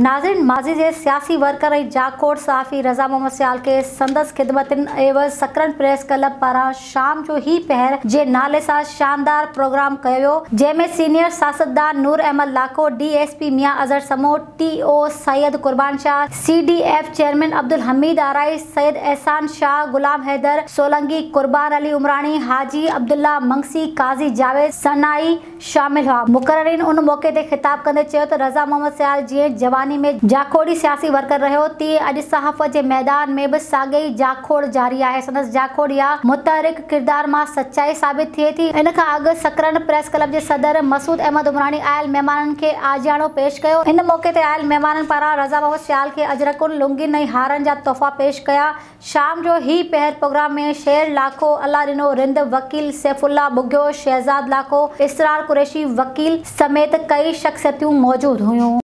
ناظرين ماضي جي سياسي ورڪر ۽ جاکوڙ صحافي رضا محمد سيال کي سندس خدمتن عيوض سڪرنڊ پريس ڪلب پاران شام جو هي پهر جي نالي سان شاندار پروگرام ڪيو ويو جنهن ۾ سينيئر سياستدان Noor Ahmed Lakho, D S P Mian Azhar Samoon, T O Syed Qurban Shah, C D F chairman Abdul Hameed Arai, Syed Ehsan Shah, Ghulam Haider Solangi, Qurban Ali Umrani, Haji Abdullah Mangsi, Qazi Javed Sanai شامل هئا. مقررين ان موقعي تي خطاب ڪندي چيو ته رضا محمد سيال جيئن جواني ۾ جاکوڙي سياسي ورڪر رهيو تيئن اڄ صحافت جي ميدان ۾ به ساڳئي ئي جاکوڙ جاري آهي سندس جاکوڙ يا متحرڪ ڪردار مان سچائي ثابت ٿئي ٿي. ان کان اڳ سڪرنڊ پريس ڪلب جي صدر مسعود احمد عمراڻي آيل مهمانن کي آجياڻو پيش ڪيو. ان موقعي تي آيل مهمانن پاران رضا محمد سيال کي اجرڪن، لنگين ۽ هارن جا تحفا پيش ڪيا. شام جو هي پهر پروگرام ۾ شير لاکو، الله ڏنو رند، وڪيل سيف الله ٻگهيو، شهزاد لاکو، اسرار قريشي وڪيل سميت ڪئي شخصيتون موجود هيون.